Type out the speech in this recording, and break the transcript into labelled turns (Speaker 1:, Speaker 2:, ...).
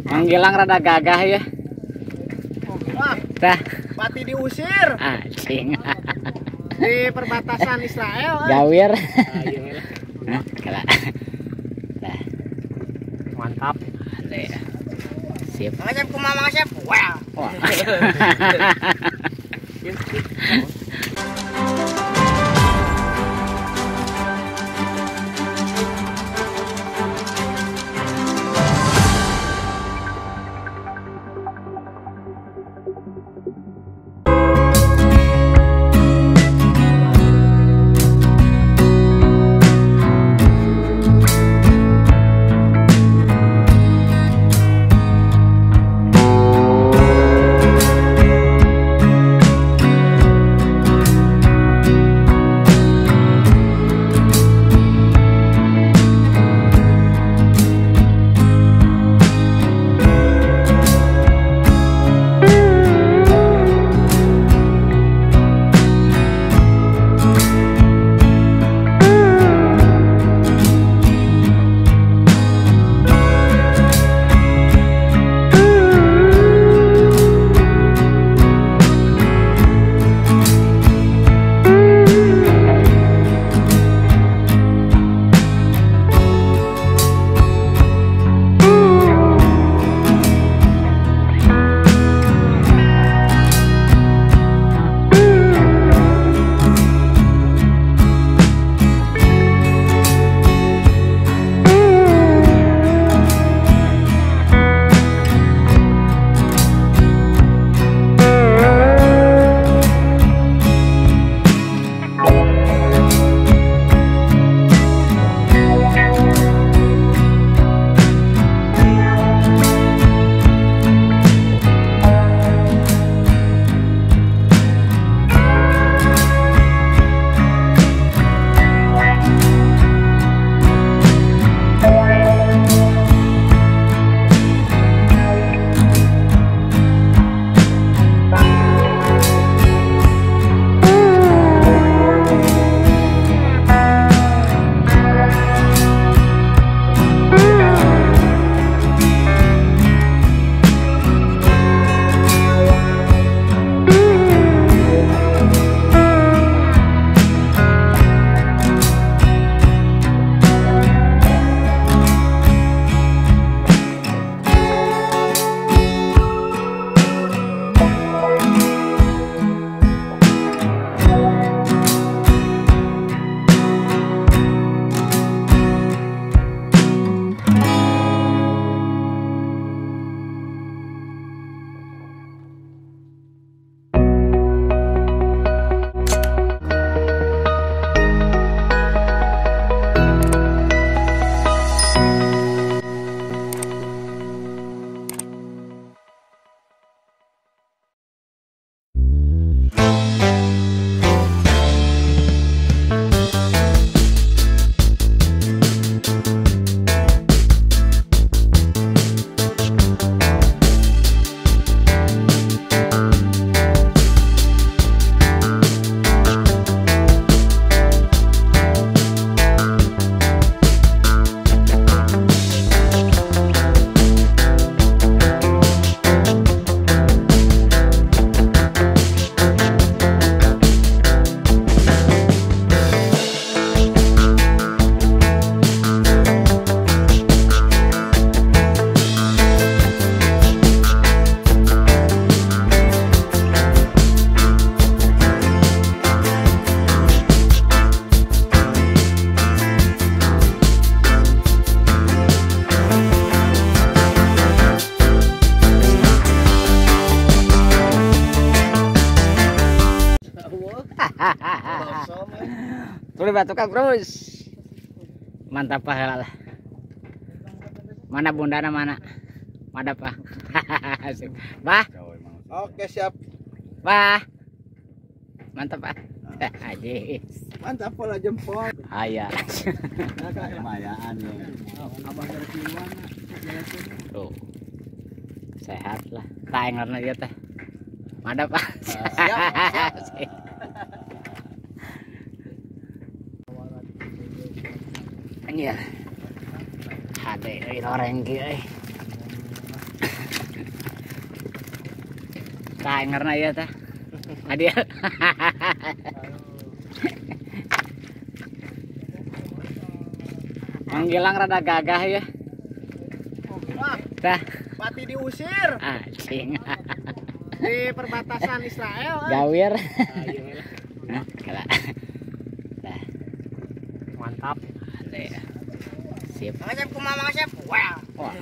Speaker 1: Mang Gilang rada gagah ya.
Speaker 2: Wah,
Speaker 1: tah.
Speaker 2: Pati diusir.
Speaker 1: Anjing.
Speaker 2: Di perbatasan Israel.
Speaker 1: Gawir. Hah, kala. Tah.
Speaker 2: Mantap.
Speaker 1: Ade. Sip.
Speaker 2: Mang Asep kumaha Mang Asep? Wah.
Speaker 1: Wah. Terus batukang terus. Mantap pahala lah. Mana bundana mana? Madap ah. Bah.
Speaker 2: Oke siap.
Speaker 1: Bah. Mantap ah. Ajis.
Speaker 2: Mantap pola jempol.
Speaker 1: Aya.
Speaker 3: Lumayan ya.
Speaker 2: Abah dari
Speaker 1: tuh. Sehat lah. Taeng karena dia teh. Madap ah.
Speaker 2: Siap. Siap.
Speaker 1: Anjir. Hade euy loreng kieu euy. Tah ngarna ieu teh. Hadiah. Mang Gilang rada gagah ya.
Speaker 2: Wah,
Speaker 1: Tah,
Speaker 2: pati diusir
Speaker 1: anjing.
Speaker 2: di perbatasan Israel.
Speaker 1: Gawir. Nah, kala. Tah,
Speaker 4: Mantap.
Speaker 1: ada ya. Sip.
Speaker 2: Mang Asep kumaha Mang Asep? Wah.
Speaker 1: Wah.